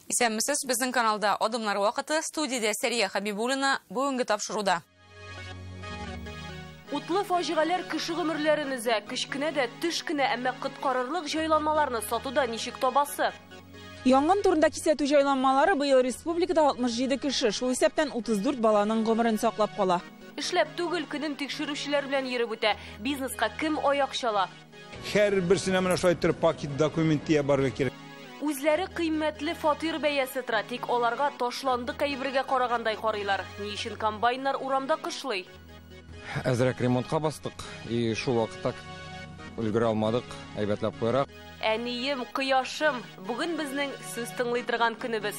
Исәнмесез, безнең каналда Адымнар вакыты, студиядә Сәрия Хабибуллина, бүгенге тапшыруда. Утлы фаҗигаләр кеше гомерләрен өзә, кечкенә дә, төш кенә, әмма коткарырлык җайланмаларны сатуда ничек табасы? Янгын турында кисәтү җайланмалары быел республикада 67 кеше, шул исәптән 34 баланың гомерен саклап кала. Эшләп түгел, көнен тикшерүчеләр белән йөреп үтә. Бизнеска кем аяк чала? Һәр берсенә менә шулай иттереп пакет документ тия барырга кирәк. Үзләре кыйммәтле фатир бәясе тора, тик аларга ташландык әйбергә карагандай карыйлар. Ни өчен комбайннар урамда кышлый? Әзрәк ремонтка бастык, и шул вакытта өлгерә алмадык, әйбәтләп куярга. Әнием, кояшым, бүген безнең сүз тыңлый торган көнебез.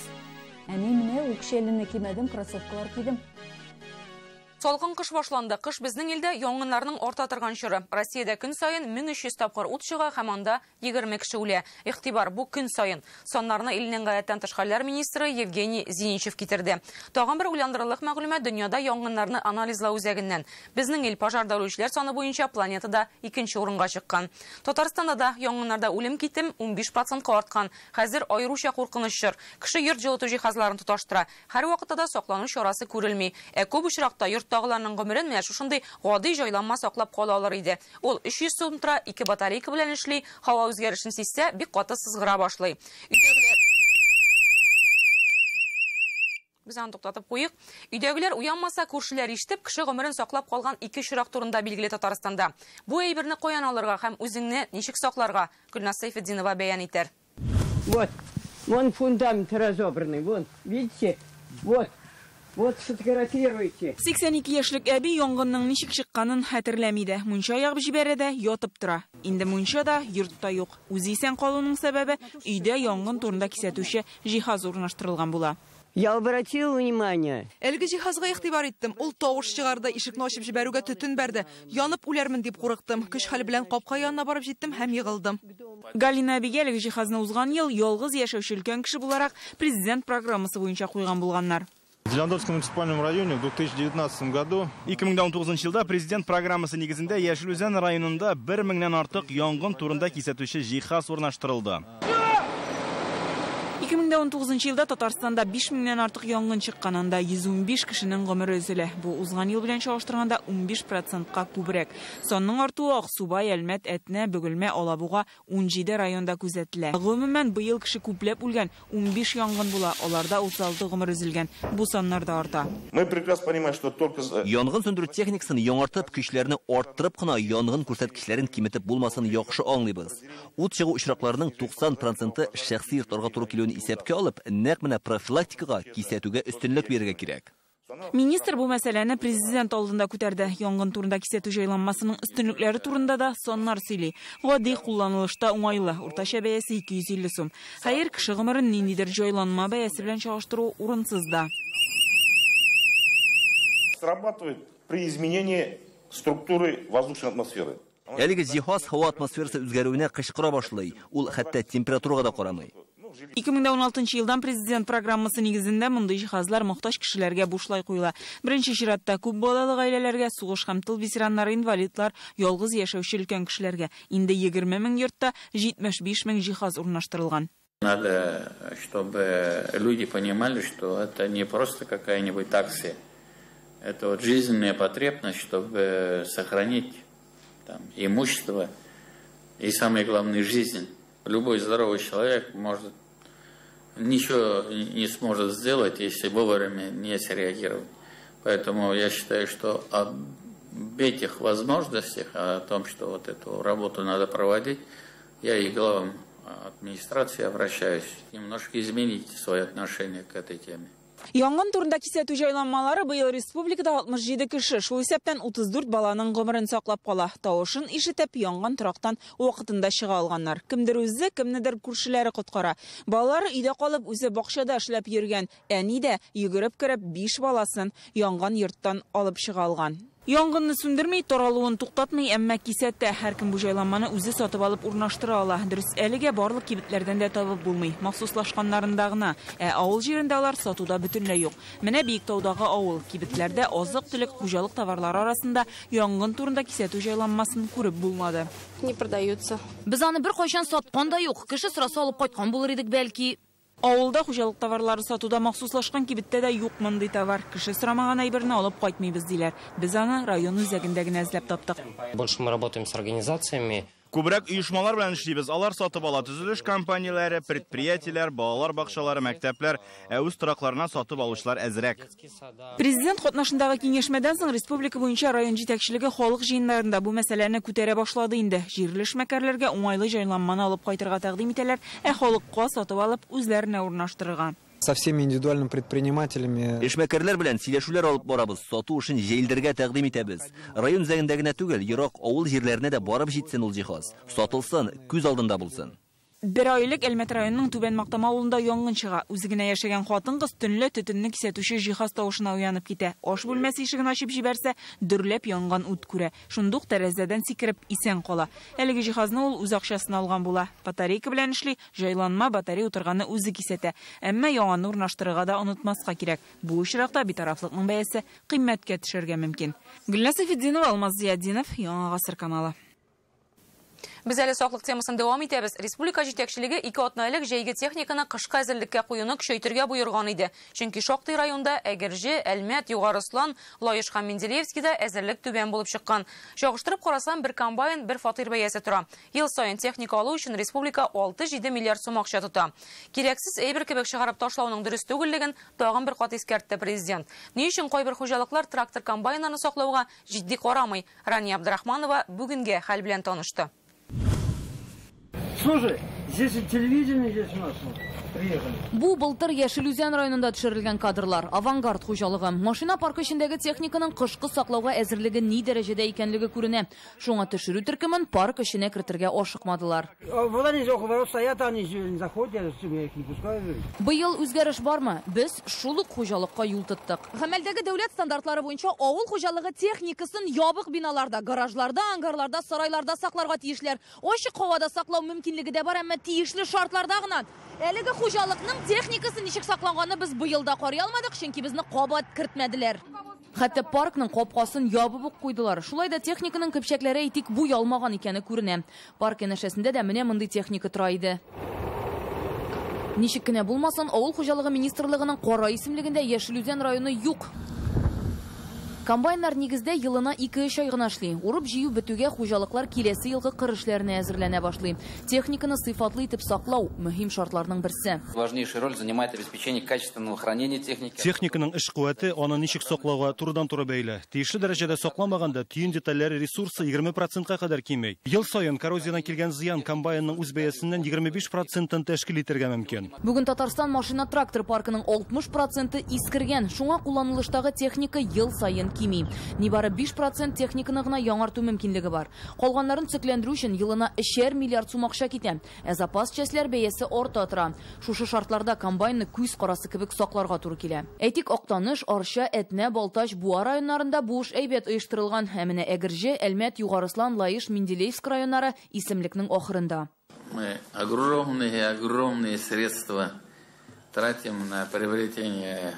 Әни, менә үкчәлене кимәдем, кроссовкалар кидем. Салкын кыш башланды. Кыш безнең илдә янгыннарның арта торган чоры. Россиядә көн саен 1300 тапкыр ут чыга һәм анда 20 кеше үлә. Игътибар, бу көн саен. Саннарны илнең гадәттән тыш хәлләр министры Евгений Зиничев китерде. Тагын бер уйландырырлык мәгълүмат дөньяда янгыннарны анализлау үзәгеннән. Безнең ил пожарда үлүчеләр саны буенча планетада икенче урынга чыккан. Татарстанда да янгыннарда үлем китем 15%ка арткан. Хәзер аеруча куркыныч чор. Кеше йорт җылыту җиһазларын тоташтыра. Һәр вакытта да саклану чарасы күрелми. Ә күп очракта йорт тагыларның гомерен менә шушындый гади җайланма саклап кала алыр иде. Ул 300 сум тора, 2 батарейка белән эшли, һава үзгәрешен сизсә, бик каты сызгыра башлый. Өйдәгеләр Без аны туктатып куйык. Өйдәгеләр уянмаса, күршеләр ишетеп, кеше гомерен саклап калган 2 очрак турында билгеле Татарстанда. Бу әйберне каян алырга һәм үзеңне ничек сакларга? Гөлназ Сәйфетдинова бәян итәр. Вот, вон фундамент разобранный, вон, видите? Вот. Вот сфотографируйте. 82 яшьлек әби янгынның ничек чыкканын хәтерләми дә. Мунча ягып җибәрә дә, ятып тора. Инде мунча да, йорт та юк. Үзе исән калуның сәбәбе өйдә янгын турында кисәтүче җиһаз урнаштырылган була. Я обратила внимание. Әлеге җиһазга игътибар иттем. Ул тавыш чыгарды, ишекне ачып җибәрүгә төтен бәрде. Янып үләрмен дип курыктым. Көч хәл белән капка янына барып җиттем һәм егылдым. Галина әбигә әлеге җиһазны узган ел ялгыз яшәүче өлкән кеше буларак президент программасы буенча куйган булганнар. В Зеленодольском муниципальном районе в 2019 году 2019 елда президент программасы нигезендә Яшел Үзән районында 1000-нән артык янгын турында кисәтүче җиһаз урнаштырылды. 2019 елда Татарстанда 5000-нән артык янгын чыккан, анда 115 кешенең гомере өзелә. Бу узган ел белән чагыштырганда 15%ка күбрәк. Санның артуы Аксубай, Әлмәт, Әтнә, Бөгелмә, Алабуга 17 районда күзәтелә. Гомумән, быел кеше күпләп үлгән 15 янгын була, аларда 36 гомер өзелгән. Бу саннар да арта. Мы прекрасно понимаем, что только за Янгын сүндерү техникасын яңартып, көчләрне арттырып кына янгын күрсәткечләрен киметеп булмасын яхшы аңлыйбыз. Ут чыгу очракларының 90% шәхси йортларга туры килүен исәпкә алып, нәкъ менә профилактикага, кисәтүгә өстенлек бирергә кирәк. Министр бу мәсьәләне президент алдында күтәрде. Янгын турында кисәтү җайланмасының өстенлекләре турында да саннар сөйли. Гади, кулланылышта уңайлы, уртача бәясе 250 сум. Хәер, кеше гомерен ниндидер җайланма бәясе белән чагыштыру урынсыз да. Срабатывает при изменении структуры воздушной атмосферы. Әлеге җиһаз һава атмосферасы үзгәрүенә кычкыра башлый. Ул хәтта температурага да карамый. 2016 елдан президент программасы нигезендә мондый җиһазлар мохтаҗ кешеләргә бушлай куела. Беренче чиратта күп балалы гаиләләргә, сугыш һәм тыл ветераннары, инвалидлар, ялгыз яшәүче өлкән кешеләргә. Инде 20 мең йортта 75 мең җиһаз урнаштырылган. Надо, чтобы люди понимали, что это не просто какая-нибудь акция. Это жизненная потребность, чтобы сохранить имущество и, самое главное, жизнь. Любой здоровый человек ничего не сможет сделать, если вовремя не среагировать. Поэтому я считаю, что об этих возможностях, о том, что эту работу надо проводить, я и главам администрации обращаюсь, немножко изменить свое отношение к этой теме. Янгын турында кисәтү җайланмалары быел республикада 67 кеше, шул исәптән 34 баланың гомерен саклап кала. Тавышын ишетеп, янган торактан вакытында чыга алганнар. Кемдер үзе, кемнедер күршеләре коткара. Балалары өйдә калып, үзе бакчада эшләп йөргән. Әни дә йөгереп кереп 5 баласын янган йорттан алып чыга алган. Янгынны сүндерми, таралуын туктатмый, әмма кисәтә. Һәркем бу җайланманы үзе сатып алып урнаштыра ала. Дөрес, әлегә барлык кибетләрдән дә табып булмый. Махсуслашканнарында гына. Ә авыл җирендә алар сатуда бөтенләй юк. Менә Биектаудагы авыл. Кибетләрдә азык-төлек, хуҗалык товарлары арасында янгын турында кисәтү җайланмасын күреп булмады. Не продаются. Без аны бер кайчан саткан да юк. Кеше сораса алып кайткан булыр идек бәлки. Авылда хуҗалык товарлары сатуда махсуслашкан кибеттә дә юк мондый товар. Кеше сорамаган әйберне алып кайтмыйбыз, диләр. Без аны район үзәгендә генә эзләп таптык. Больше мы работаем с организациями. Күбрәк оешмалар белән эшлибез. Алар сатып ала төзелеш компанияләре, предприятиеләр, балалар бакчалары, мәктәпләр, ә үз торакларына сатып алучылар әзрәк. Президент катнашындагы киңәшмәдән соң республика буенча район җитәкчелеге халык җыеннарында бу мәсьәләне күтәрә башлады инде. Җирле эшмәкәрләргә уңайлы җайланманы алып кайтырга тәкъдим итәләр, ә халыкка сатып алып үзләренә урнаштырырга. Со всеми индивидуальными предпринимателями. Эшмәкәрләр белән сөйләшүләр алып барабыз, сату эшен җәелдерергә тәкъдим итәбез. Район үзәгендә генә түгел, ерак авыл җирләренә дә барып җитсен ул җиһаз. Сатылсын, күз алдында булсын. Бер ай элек Әлмәт районының Түбән Мактама авылында янгын чыга. Үзе генә яшәгән хатын-кыз төнлә төтенне кисәтүче җиһаз тавышына уянып китә. Аш бүлмәсе ишеген ачып җибәрсә, дөрләп янган ут күрә. Шундук тәрәзәдән сикереп исән кала. Әлеге җиһазны ул үз акчасына алган була. Батарейка белән эшли, җайланма батарея утырганны үзе кисәтә. Әмма яңаны урнаштырырга да онытмаска кирәк. Бу очракта битарафлыкның бәясе кыйммәткә төшәргә мөмкин. Гөлназ Сәйфетдинова, Алмаз Зиятдинов, Яңа Гасыр каналы. Без әле саклык темасын дәвам итәбез. Республика җитәкчелеге 2 атна элек җәйге техниканы кышка әзерлеккә куюны көчәйтергә боерган иде. Чөнки шактый районда Әгерҗе, Әлмәт, Югары Ослан, Лаеш һәм Менделеевскида әзерлек түбән булып чыккан. Чагыштырып карасам, бер комбайн, бер фатир бәясе тора. Ел саен техника алу өчен республика 6-7 миллиард сум акча тота. Кирәксез әйбер кебек чыгарып ташлауның дөрес түгеллеген тагын бер кат искәртте президент. Ни өчен кайбер хуҗалыклар трактор комбайннарны саклауга җитди карамый? Рания Абдрахманова бүгенге хәл белән танышты. Слушай, здесь и телевидение здесь у нас приехали. Бу былтыр Яшел Үзән районында төшерелгән кадрлар. Авангард хуҗалыгы. Машина паркы эчендәге техниканың кышкы саклауга әзерлеге ни дәрәҗәдә икәнлеге күренә. Шуңа төшерү төркемен парк эченә кертергә ашыкмадылар. Быел үзгәреш бармы? Без шул ук хуҗалыкка юл тоттык. Гамәлдәге дәүләт стандартлары буенча авыл хуҗалыгы техникасын ябык биналарда, гаражларда, ангарларда, сарайларда сакларга тиешләр. Ачык һавада саклау мөмкинлеге дә бар, әмма тиешле шартларда гына. Әлеге хуҗалыкның техникасы ничек сакланганны без быел да карый алмадык, чөнки безне кабат кертмәделәр. Хәтта паркның капкасын ябып ук куйдылар. Шулай да техниканың көпчәкләре әйтик буй алмаган икәне күренә. Парк янәшәсендә дә менә мондый техника тора иде. Ничек кенә булмасын, авыл хуҗалыгы министрлыгының кара исемлегендә Яшел Үзән районы юк. Комбайннар нигездә елына 2-3 ай гына эшли. Урып-җыю бетүгә хуҗалыклар киләсе елгы кыр эшләренә әзерләнә башлый. Техниканы сыйфатлы итеп саклау мөһим шартларның берсе. Важнейшую роль занимает обеспечение качественного хранения техники. Техниканың эш куәте аны ничек саклауга турыдан-туры бәйле. Тиешле дәрәҗәдә сакламаганда төен детальләре ресурсы 20%-ка кадәр кими. Ел саен коррозиядән килгән зыян комбайнның үз бәясеннән 25%-ын тәшкил итәргә мөмкин. Бүген Татарстан машина-трактор паркының 60%-ы искергән. Шуңа кулланылыштагы техника ел саен кими. Нибары 5% техниканы гына яңарту мөмкинлеге бар. Калганнарын төзекләндерү өчен елына 3 миллиард сум акча китә. Ә запас частьләр бәясе арта тора. Шушы шартларда комбайнны күз карасы кебек сакларга туры килә. Әйтик, Актаныш, Арча, Әтнә, Балтач, Буа районнарында бу эш әйбәт оештырылган. Ә менә Әгерҗе, Әлмәт, Югары Ослан, Лаеш, Менделеевск районнары исемлекнең ахырында. Мы огромные средства тратим на приобретение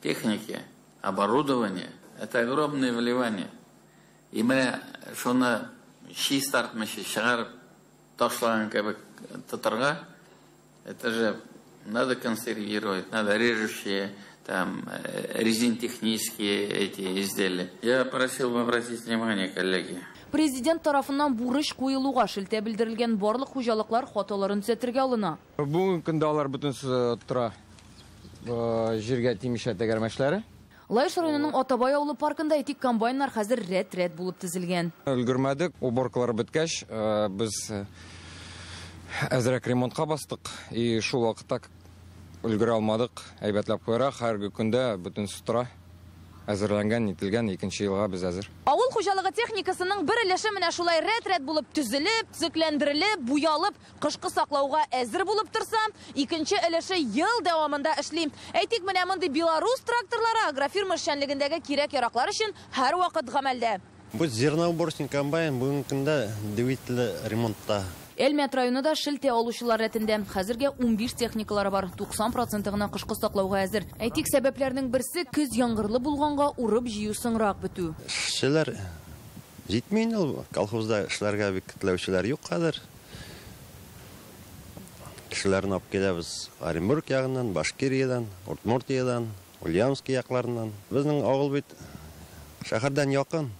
техники, оборудование. Это огромное вливание. И мы шуны чистартмыйча чыгарып ташлаган кебек тотарга, это же надо консервировать, надо режущие, там, резинтехнические эти изделия. Я просил бы обратить внимание, коллеги. Президент тарафыннан бурыч куелуга шелтә белдерелгән барлык хуҗалыклар хаталарын төзәтергә алына. Бүгенге көндә алар бөтенесе тора җиргә тимичә тәгәрмәчләре. Лаеш районының Атабай авылы паркында әйтик комбайннар хәзер рәт-рәт булып тезелгән. Өлгермәдек, уборкалар беткәч, без әзрәк ремонтка бастык, и шул вакытта өлгерә алмадык, әйбәтләп куярга, һәр көндә бөтенесе тора. Әзерләнгән, нителгән, икенче елга без әзер. Авыл хуҗалыгы техникасының бер өлеше менә шулай рәт-рәт булып төзелеп, төзекләндерелеп, буялып, кышкы саклауга әзер булып торса, икенче өлеше ел дәвамында эшли. Әйтик, менә мондый Беларус тракторлары агрофирма эшчәнлегендәге кирәк-яраклар өчен һәрвакыт гамәлдә. Бу зерноуборочный комбайн бүгенге көндә двигателе ремонтта. Әлмәт районы да шелтә алучылар рәтендә. Хәзергә 15 техникалары бар. 90% гына кышкы саклауга әзер. Әйтик, сәбәпләрнең берсе көз яңгырлы булганга урып җыю соңрак бетү. Эшчеләр җитми инде ул. Колхозда эшләргә бик теләүчеләр юк хәзер. Кешеләрне алып киләбез Оренбург ягыннан, Башкириядән, Удмуртиядән, Ульяновск якларыннан. Безнең авыл бит шәһәрдән якын.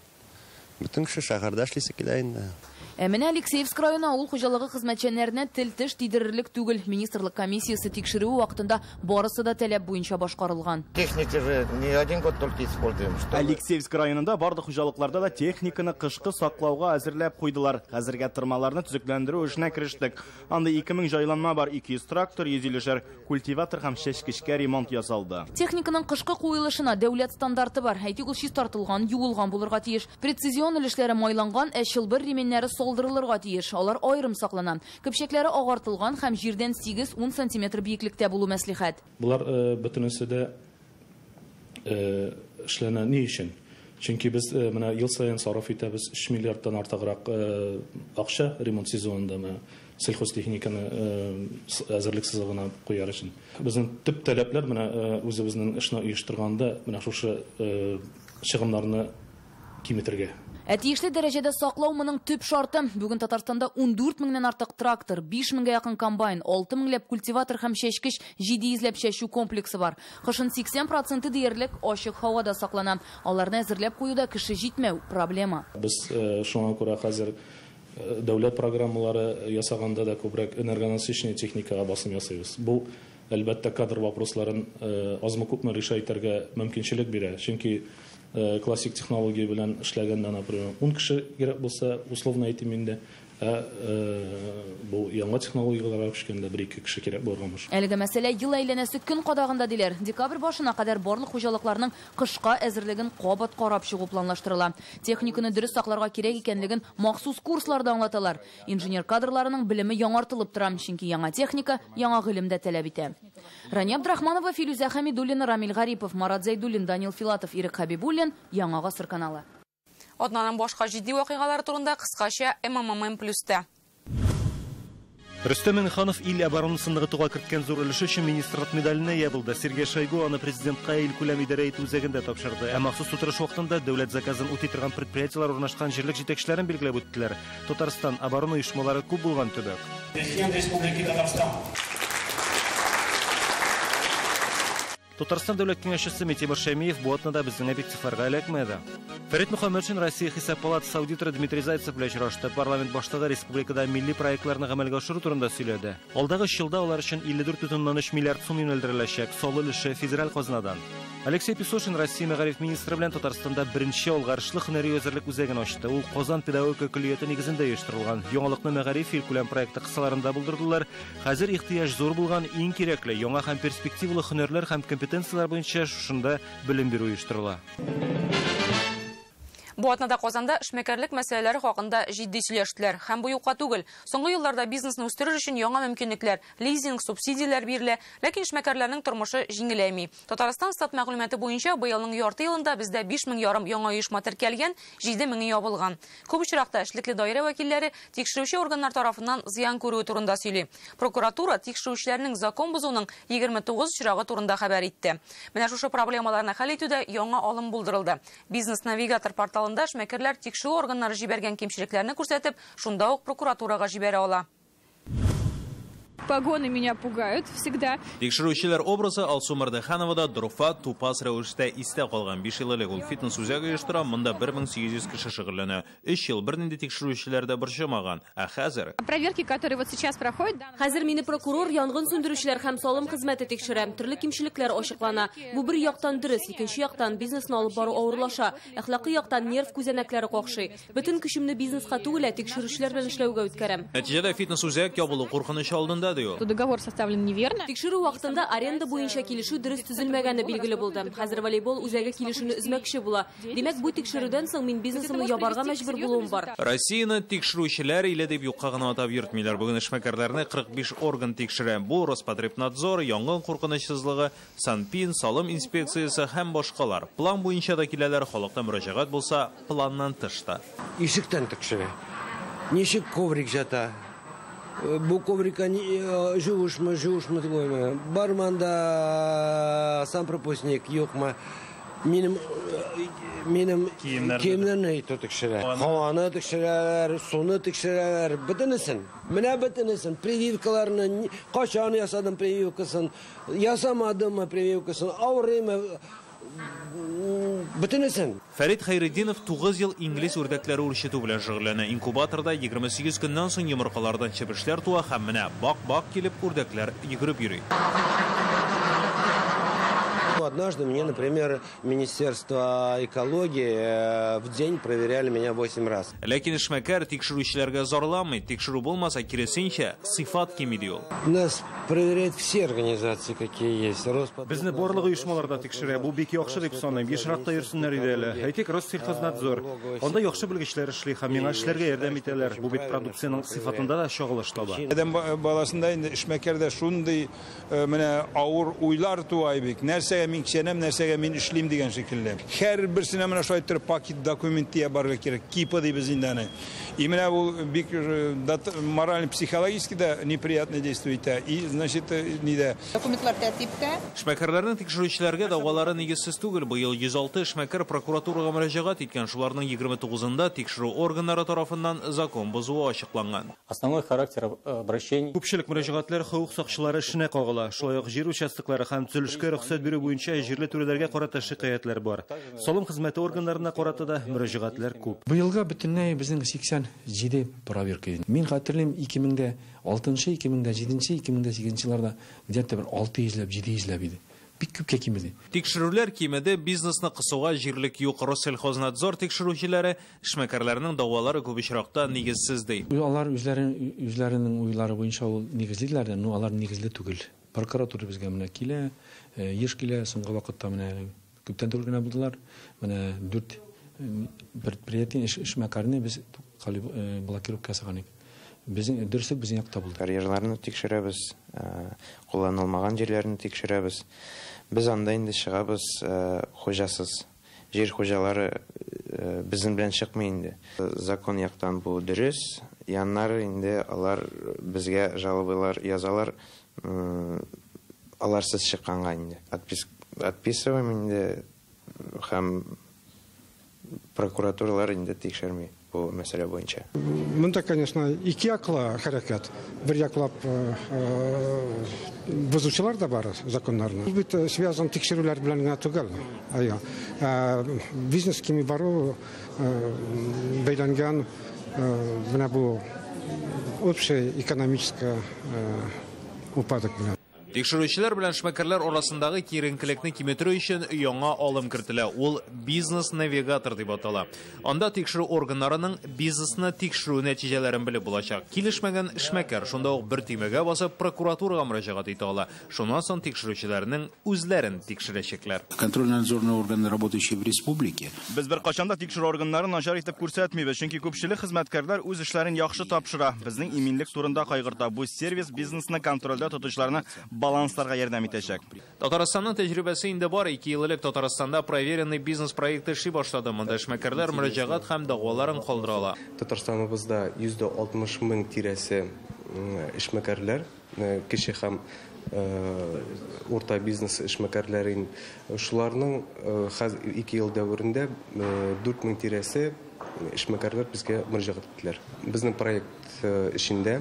Бөтен кеше шәһәрдә эшлисе килә инде. Ә менә Алексеевск районы авыл хуҗалыгы хезмәтчәннәренә тел-теш тидерерлек түгел. Министрлык комиссиясе тикшерүе вакытында барысы да таләп буенча башкарылган. Техника же не один год только используем. Алексеевск районында барлык хуҗалыкларда да техниканы кышкы саклауга әзерләп куйдылар. Хәзергә тырмаларны төзекләндерү эшенә керештек. Анда 2000 җайланма бар, 200 трактор, 150 культиватор һәм чәчкечкә ремонт ясалды. Техниканың кышкы куелышына дәүләт стандарты бар. Әйтик, ул чистартылган, юылган булырга тиеш. Прецизион өлешләре майланган, ә чылбыр ременнәре салдырылырга тиеш. Алар аерым саклана. Көпчәкләре агартылган һәм җирдән 8-10 сантиметр биеклектә булу мәслихәт. Булар бөтенесе дә эшләнә. Ни өчен? Чөнки без менә ел саен сарыф итәбез 3 миллиардтан артыграк акча ремонт сезонында менә сельхозтехниканы әзерлек сызыгына куяр өчен. Безнең төп таләпләр менә үзебезнең эшне оештырганда менә шушы чыгымнарны киметергә. Ә тиешле дәрәҗәдә саклау моның төп шарты. Бүген Татарстанда 14 меңнән артык трактор, 5 меңгә якын комбайн, 6 меңләп культиватор һәм чәчкеч, 700 ләп чәчү комплексы бар. Кышын 80% диярлек ачык һавада саклана. Аларны әзерләп куюда кеше җитмәү проблема. Без шуңа күрә хәзер дәүләт программалары ясаганда да күбрәк энергонасыщенный техникага басым ясыйбыз. Бу әлбәттә кадр вопросларын азмы-күпме решать итәргә мөмкинчелек бирә. Чөнки классик технология белән эшләгәндә, например, 10 кеше кирәк булса, условно әйтим инде, бу яңа технологияләргә күчкәндә 1-2 кеше кирәк булырга. Әлеге мәсьәлә ел әйләнәсе көн кадагында диләр. Декабрь башына кадәр барлык хуҗалыкларның кышка әзерлеген кабат карап чыгу планлаштырыла. Техниканы дөрес сакларга кирәк икәнлеген махсус курсларда аңлаталар. Инженер кадрларының белеме яңартылып тора, чөнки яңа техника яңа гыйлем дә таләп итә. Рания Абдрахманова, Филүзә Хәмидуллина, Рамил Гарипов, Марат Зәйдуллин, Данил Филатов, Ирек Хәбибуллин, Яңа Гасыр каналы. Атнаның башка җитди вакыйгалары турында кыскача МММ плюста. Рөстәм Миңнеханов ил оборонасын ныгытуга керткән зур өлеше өчен министрлык медаленә ия булды. Сергей Шойгу аны президентка илкүләм идарә итү үзәгендә тапшырды. Ә махсус утырыш вакытында дәүләт заказын үти торган предприятиеләр урнашкан җирлек җитәкчеләрен билгеләп үттеләр. Татарстан оборона оешмалары күп булган төбәк. Президент Республики Татарстан. Татарстан дәүләт киңәшчесе Митимир Шәймиев бу атнада безнең объективларга эләкмәде. Фәрит Мөхәммәтшин Россия Хисап палатасы аудиторы Дмитрий Зайцев белән очрашты. Парламент башлыгы республикада милли проектларны гамәлгә ашыру турында сөйләде. Алдагы өч елда алар өчен 54,3 миллиард сум юнәлдереләчәк. Саллы өлеше федераль казнадан. Алексей Песошин Россия мәгариф министры белән Татарстанда беренче алгарышлы һөнәри әзерлек үзәген ачты. Ул Казан педагогика көллияте нигезендә оештырылган. Яңалыкны мәгариф илкүләм проекты кысаларында булдырдылар. Хәзер ихтыяҗ зур булган иң кирәкле, яңа һәм перспективалы һөнәрләр һәм компетенцияләр буенча шушында белем бирү оештырыла. Бу атнада Казанда эшмәкәрлек мәсьәләләре хакында җитди сөйләштеләр. Һәм бу юкка түгел. Соңгы елларда бизнесны үстерер өчен яңа мөмкинлекләр, лизинг, субсидияләр бирелә, ләкин эшмәкәрләрнең тормышы җиңеләйми. Татарстан стат мәгълүматы буенча быелның ярты елында бездә 5,5 яңа оешма теркәлгән, 7 меңе ябылган. Күп очракта эшлекле даирә вәкилләре тикшерүче органнар тарафыннан зыян күрүе турында сөйли. Прокуратура тикшерүчеләрнең закон бозуның 29 очрагы турында хәбәр итте. Менә шушы проблемаларны хәл итүдә яңа алым булдырылды. Бизнес-навигатор порталы эшмәкәрләр тикшерү органнары җибәргән кимчелекләрне күрсәтеп, шунда ук прокуратурага җибәрә ала. Погоны меня пугают всегда. Тикшерүчеләр образы Алсу Мәрдехановада дорфа, тупас рәвештә истә калган. 5 ел элек ул фитнес үзәге оештыра, монда 1800 кеше шөгыльләнә. 3 ел бернинди тикшерүчеләр дә борчымаган. Ә хәзер проверки, которые вот сейчас проходят, хәзер мине прокурор, янгын сүндерүчеләр һәм салым хезмәте тикшерә. Төрле кимчелекләр ачыклана. Бу бер яктан дөрес, икенче яктан бизнесны алып бару авырлаша. Әхлакый яктан нерв күзәнәкләре какшый. Бөтен көчемне бизнеска түгел, ә тикшерүчеләр белән эшләүгә үткәрәм. Нәтиҗәдә фитнес үзәк ябылу куркынычы алдында. Договор составлен неверно. Тикшерү вакытында аренда буенча килешү дөрес төзелмәгәне билгеле булды. Хәзер волейбол үзәге килешүне өзмәкче була. Димәк, бу тикшерүдән соң мин бизнесымны ябарга мәҗбүр булуым бар. Россияне тикшерүчеләр иле дип юкка гына атап йөртмиләр. Бүген эшмәкәрләрне 45 орган тикшерә. Бу Роспотребнадзор, янгын куркынычсызлыгы, Санпин, салым инспекциясе һәм башкалар. План буенча да киләләр, халыкта мөрәҗәгать булса, планнан тыш та. Ишектән тикшерә. Ничек коврик ята? Бу коврика жуышмы, жуышмы түгелме? Бармы анда сам пропускник, юкмы? Минем киемнәрне тикшерә. Һаваны тикшерәләр, суны тикшерәләр, бөтенесен. Менә бөтенесен, прививкаларны, кайчан ясадым прививкасын, ясамадыммы прививкасын, авырыймы, бөтенесен. Фәрит Хәйретдинов 9 ел инглиз үрдәкләре үрчетү белән шөгыльләнә. Инкубаторда 28 көннән соң йомыркалардан чебешләр туа һәм менә бак-бак килеп үрдәкләр йөгереп йөри. Однажды мне, например, Министерство экологии в день проверяли меня 8 раз. Ләкин эшмәкәр тикшерүчеләргә зарланмый. Тикшерү булмаса, киресенчә, сыйфат кими ди ул. Нас проверяют все организации, какие есть. Безне барлык оешмалар да тикшерә. Бу бик яхшы дип саныйм. Ешрак та йөрсеннәр иде әле. Әйтик, Россельхознадзор. Анда яхшы белгечләр эшли һәм миңа эшләргә ярдәм итәләр. Бу бит продукциянең сыйфатында да чагылыш таба. Адәм баласында инде эшмәкәрдә шундый менә авыр уйлар туа бит. Нәрсәгә мин кешенәм, нәрсәгә мин эшлим дигән шикелле. Һәр берсенә менә шулай итеп пакет документ дия барырга кирәк. Кипа дибез инде аны. И менә бу бик морально-психологически да неприятное действие итә. И, значит, нидә. Документлар тәртиптә. Эшмәкәрләрнең тикшерүчеләргә дәгъвалары нигезсез түгел. Быел 106 эшмәкәр прокуратурага мөрәҗәгать иткән. Шуларның 29-ында тикшерү органнары тарафыннан закон бозуы ачыкланган. Основной характер обращений. Күпчелек мөрәҗәгатьләр хокук сакчылары эшенә кагыла. Шулай ук җир участоклары һәм төзелешкә рөхсәт бирү буенча җирле түрәләргә карата шикаятьләр бар. Салым хезмәте органнарына карата да мөрәҗәгатьләр күп. Быелга бөтенләй безнең 87 проверка иде. Мин хәтерлим 2006, 2007, 2008 елларда где-то бер 600ләп, 700ләп иде. Бик күпкә кимеде. Тикшерүләр кимеде, бизнесны кысуга җирлек юк. Россельхознадзор тикшерүчеләре эшмәкәрләрнең дәгъвалары күп очракта нигезсез ди. Алар үзләренең уйлары буенча ул нигезлиләр дә, но алар нигезле түгел. Прокуратура безгә менә килә, еш килә, соңгы вакытта менә күптән түгел генә булдылар. Менә 4 предприятие эшмәкәрне без блокировка ясаган идек. Безнең дөреслек безнең якта булды. Карьерларны тикшерәбез, кулланылмаган җирләрне тикшерәбез. Без анда инде чыгабыз хуҗасыз. Җир хуҗалары безнең белән чыкмый инде. Закон яктан бу дөрес. Яннары инде алар безгә жалобалар язалар. Аларсыз чыкканга инде. Отписываем инде һәм прокуратуралар инде тикшерми бу мәсьәлә буенча. Монда, конечно, ике яклы хәрәкәт. Бер яклап бозучылар да бар законнарны. Бу бит связан тикшерүләр белән генә түгел. Бизнес кими бару бәйләнгән менә бу общая экономическая упадок белән. Тикшерүчеләр белән эшмәкәрләр арасындагы киеренкелекне киметү өчен яңа алым кертелә. Ул бизнес-навигатор дип атала. Анда тикшерү органнарының бизнесны тикшерү нәтиҗәләрен белеп булачак. Килешмәгән эшмәкәр шунда ук бер төймәгә басып прокуратурага мөрәҗәгать итә ала. Шуннан соң тикшерүчеләрнең үзләрен тикшерәчәкләр. Контрольно-надзорные органы, работающие в республике. Без беркайчан да тикшерү органнарын начар итеп күрсәтмибез, чөнки күпчелек хезмәткәрләр үз эшләрен яхшы тапшыра. Безнең иминлек турында кайгырта. Бу сервис бизнесны контрольдә тотучыларны балансларга ярдәм итәчәк. Татарстанның тәҗрибәсе инде бар. 2 ел элек Татарстанда проверенный бизнес проекты эшли башлады. Монда эшмәкәрләр мөрәҗәгать һәм дәгъваларын калдыра ала. Татарстаныбызда 160 мең тирәсе эшмәкәрләр, кече һәм урта бизнес эшмәкәрләре. Шуларның 2 ел дәверендә 4 мең тирәсе эшмәкәрләр безгә мөрәҗәгать иттеләр. Безнең проект эчендә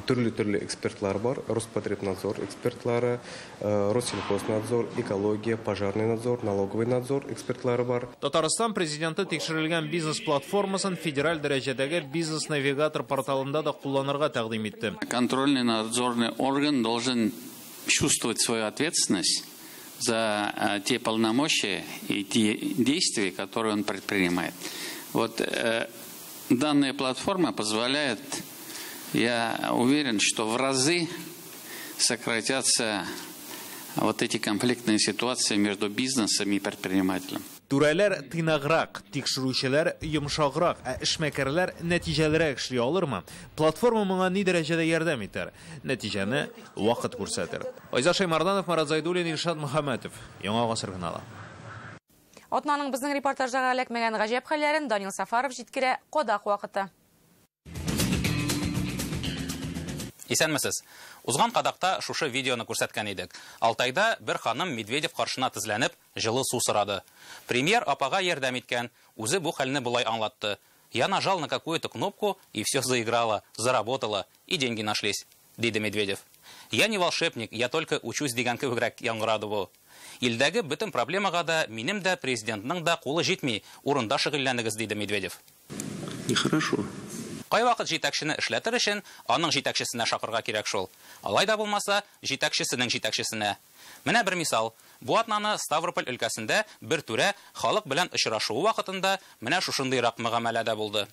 төрле-төрле экспертлар бар. Роспотребнадзор экспертлары, Россельхознадзор, экология, пожарный надзор, налоговый надзор экспертлары бар. Татарстан президенты тикшерелгән бизнес-платформасын федераль дәрәҗәдәге бизнес-навигатор порталында да кулланырга тәкъдим итте. Контрольный надзорный орган должен чувствовать свою ответственность за те полномочия и те действия, которые он предпринимает. Вот данная платформа позволяет, я уверен, что в разы сократятся вот эти конфликтные ситуации между бизнесом и предпринимателем. Түрәләр тыйнаграк, тикшерүчеләр йомшаграк, ә эшмәкәрләр нәтиҗәлерәк эшли алырмы? Платформа моңа ни дәрәҗәдә ярдәм итәр? Нәтиҗәне вакыт күрсәтер. Айза Шаймарданов, Марат Зайдуллин, Илшат Мөхәммәтов. Яңа Гасыр каналы. Атнаның безнең репортажга эләкмәгән гаҗәп хәлләрен Данил Сафаров җиткерә. Кодак вакыты. Исәнмесез. Узган кадакта шушы видеоны күрсәткән идек. Алтайда бер ханым Медведев каршына тезләнеп, җылы су сорады. Премьер апага ярдәм иткән, үзе бу хәлне болай аңлатты. Я нажал на какую-то кнопку, и все заиграло, заработало, и деньги нашлись, диде Медведев. Я не волшебник, я только учусь дигән кебегрәк яңгырады бу. Илдәге бөтен проблемага да минем дә президентның да кулы җитми, урында шөгыльләнегез, диде Медведев. Нехорошо. Кайвакыт җитәкчене эшләтер өчен аның җитәкчесенә шакырга кирәк шул. Алай да булмаса, җитәкчесенең җитәкчесенә. Менә бер мисал. Бу атнаны Ставрополь өлкәсендә бер түрә халык белән очрашуы вакытында менә шушындыйрак мөгамәләдә булды.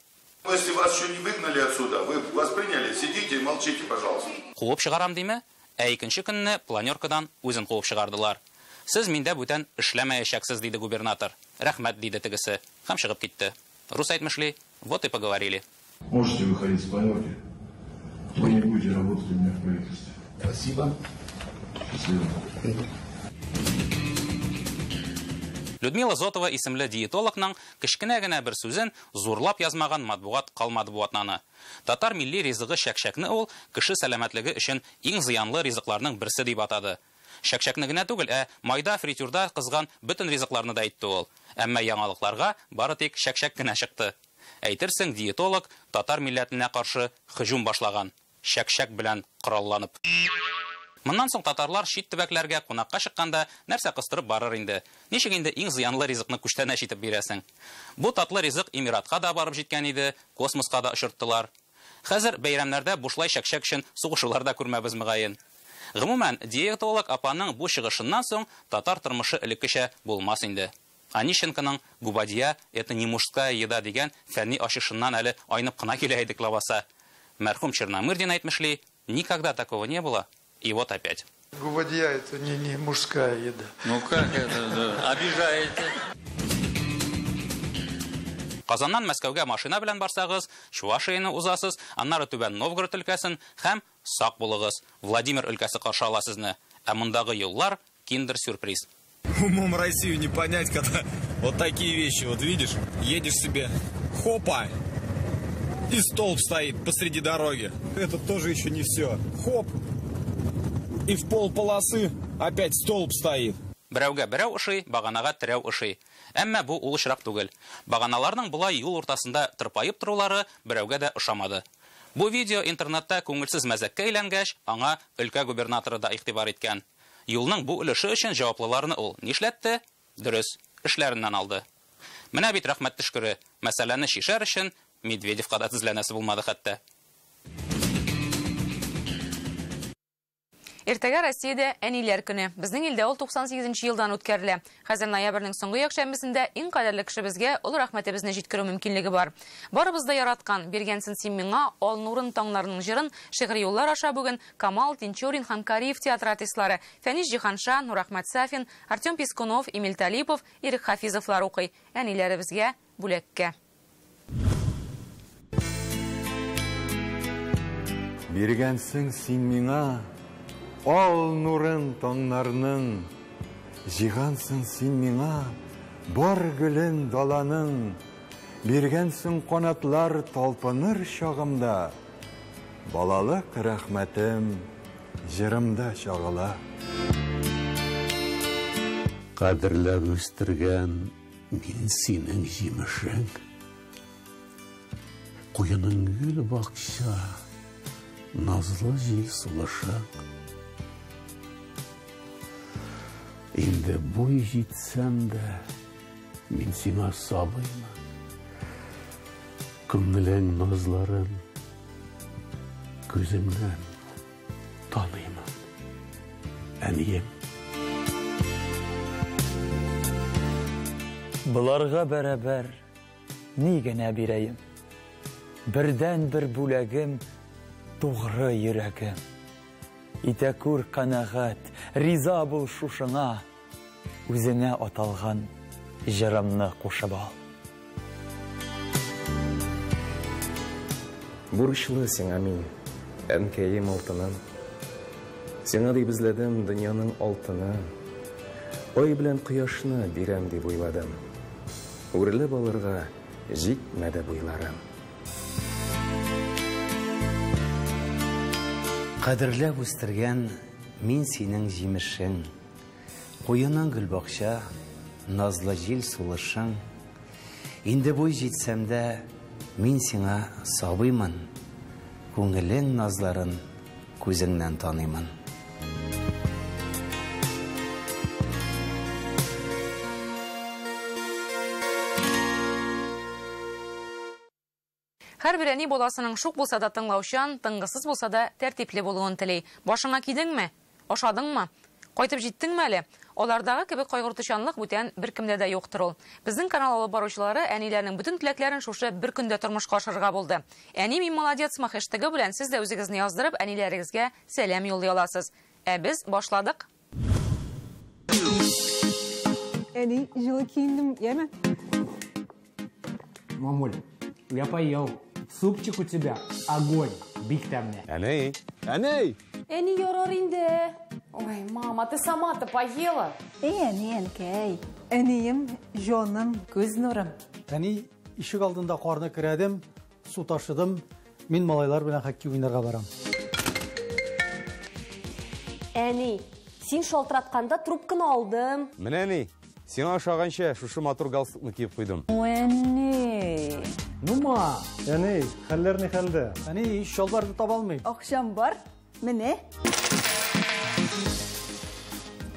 Если вас еще не выгнали отсюда, вы вас приняли, сидите и молчите, пожалуйста. Куып чыгарам диме? Ә икенче көнне планеркадан үзен куып чыгардылар. Сез миндә бүтән эшләмәячәксез, диде губернатор. Рәхмәт, диде тегесе. Һәм чыгып китте. Рус әйтмешли, вот и поговорили. Можете выходить с планерки. Вы не будете работать у меня в правительстве. Спасибо. Счастливо. Людмила Зотова исемле диетологның кечкенә генә бер сүзен зурлап язмаган матбугат калмады бу атнаны. Татар милли ризыгы чәкчәкне ул кеше сәламәтлеге өчен иң зыянлы ризыкларның берсе дип атады. Чәкчәкне генә түгел, ә майда, фритюрда кызган бөтен ризыкларны да әйтте ул. Әмма яңалыкларга бары тик чәкчәк кенә чыкты. Әйтерсең, диетолог татар милләтенә каршы һөҗүм башлаган, чәкчәк белән коралланып. Моннан соң татарлар чит төбәкләргә кунакка чыкканда нәрсә кыстырып барыр инде? Ничек инде иң зыянлы ризыкны күчтәнәч итеп бирәсең? Бу татлы ризык Эмиратка да барып җиткән иде, космоска да очырттылар. Хәзер бәйрәмнәрдә бушлай чәкчәк өчен сугышулар да күрмәбез мөгаен. Гомумән, диетолог апаның бу чыгышыннан соң татар тормышы элеккечә булмас инде. Онищенконың губадия это не мужская еда дигән фәнни ачышыннан әле айнып кына килә идек лабаса. Мәрхүм Черномырдин әйтмешли, никогда такого не было. И вот опять. Губадия это не мужская еда. Ну как это? Обижаете. Казаннан Мәскәүгә машина белән барсагыз, Чувашияне узасыз, аннары Түбән Новгород өлкәсен һәм сак булыгыз. Владимир өлкәсе каршы ала сезне. Ә мондагы юллар киндер-сюрприз. Умом Россию не понять, когда вот такие вещи, вот видишь, едешь себе, хопа, и столб стоит посреди дороги. Это тоже еще не все. Хоп, и в пол полосы опять столб стоит. Берәүгә берәү ошый, баганага терәү ошый. Әмма бу ул очрак түгел. Баганаларның болай юл уртасында тырпаеп торулары берәүгә дә ошамады. Бу видео интернетта күңелсез мәзәккә әйләнгәч, аңа өлкә губернаторы да игътибар иткән. Юлның бу өлеше өчен җаваплыларны ул нишләтте? Дөрес, эшләреннән алды. Менә бит рәхмәт төшкере. Мәсьәләне чишәр өчен Медведевка да тезләнәсе булмады хәтта. Иртәгә Россиядә әниләр көне. Безнең илдә ул 98 елдан үткәрелә. Хәзер ноябрьнең соңгы якшәмбесендә иң кадерле кешебезгә олы рәхмәтебезне җиткерү мөмкинлеге бар. Барыбыз да яраткан, биргәнсен син миңа ал нурын таңнарының җырын шигъри юллар аша бүген Камал, Тинчурин һәм Кариев театры артистлары Фәнис Җиһанша, Нурәхмәт Сафин, Артем Пискунов, Эмиль Талипов, Ирек Хафизовлар укый. Әниләребезгә бүләккә. Биргәнсең син миңа ал нурын таңнарның, җыйгансың син миңа бар гөлен даланың, биргәнсең канатлар талпыныр чагымда, балалык рәхмәтем җырымда чагыла. Кадерләп үстергән мин синең җимешең, куеның гөл бакча, назлы җил сулышың. Инде буй җитсәм дә, мин сиңа сабыймын. Күңелең назларын күзеңнән таныймын, әнием. Боларга бәрабәр ни генә бирәем? Бердән-бер бүләгем тугры йөрәгем. Итә күр канәгать, риза бул шушыңа, үзеңә аталган җырымны кушып ал. Бурычлы сиңа мин, әнкәем алтыным. Сиңа дип эзләдем дөньяның алтынын. Ай белән кояшны бирәм дип уйладым. Үрелеп алырга җитмәде буйларым. Кадерләп үстергән мин синең җимешең. Куеның гөлбакча, назлы җил сулышың. Инде буй җитсәм дә, мин сиңа сабыймын. Күңелең назларын күзеңнән таныймын. Һәрбер әни баласының шук булса да тыңлаучан, тынгысыз булса да тәртипле булуын тели. Башыңа кидеңме? Ашадыңмы? Кайтып җиттеңме әле? Алардагы кебек кайгыртучанлык бүтән беркемдә дә юктыр ул. Безнең канал алып баручылары әниләрнең бөтен теләкләрен шушы бер көндә тормышка ашырырга булды. Әни мин молодецмы хэштегы белән сез дә үзегезне яздырып, әниләрегезгә сәлам юллый аласыз. Ә без башладык. Әни, җылы киендем, яме? Мамуль, я поел. Супчик у тебя огонь, бик тәмле. Әни, әни! Әни, ярар инде. Ой, мама, ты сама-то поела? Эй, әни, әнкәй. Әнием, җаным. Күз нурым. Әни, ишек алдында карны керәдем, су ташыдым. Мин малайлар белән хоккей уйнарга барам. Әни, син шалтыратканда трубканы алдым. Менә әни, сиңа ошаганча шушы матур галстукны киеп куйдым. Әни. Ну ма? Әни, хәлләр ни хәлдә? Әни, чалбарны таба алмыйм. Акчам бар, менә.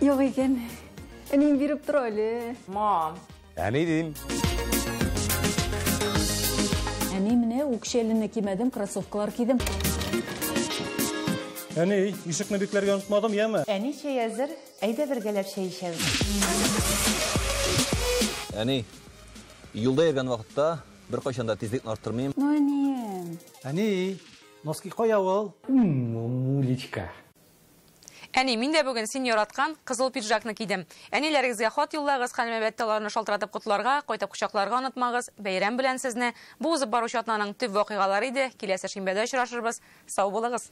Юк икән. Әнием биреп тора әле. Мам. Әни дим. Әни, менә үкчәлене кимәдем, кроссовкалар кидем. Әни, ишекне бикләргә онытмадым, яме? Әни, чәй әзер. Әйдә бергәләп чәй эчәбез. Әни, юлда йөргән вакытта беркайчан да тизлекне арттырмыйм. Ну, әнием. Әни, носки кая ул? Мамулечка. Әни, мин дә бүген син яраткан кызыл пиджакны кидем. Әниләрегезгә хат юллагыз, һәм әлбәттә аларны шалтыратып котларга, кайтып кочакларга онытмагыз. Бәйрәм белән сезне. Бу узып баручы атнаның төп вакыйгалары иде. Киләсе шимбәдә очрашырбыз. Сау булыгыз.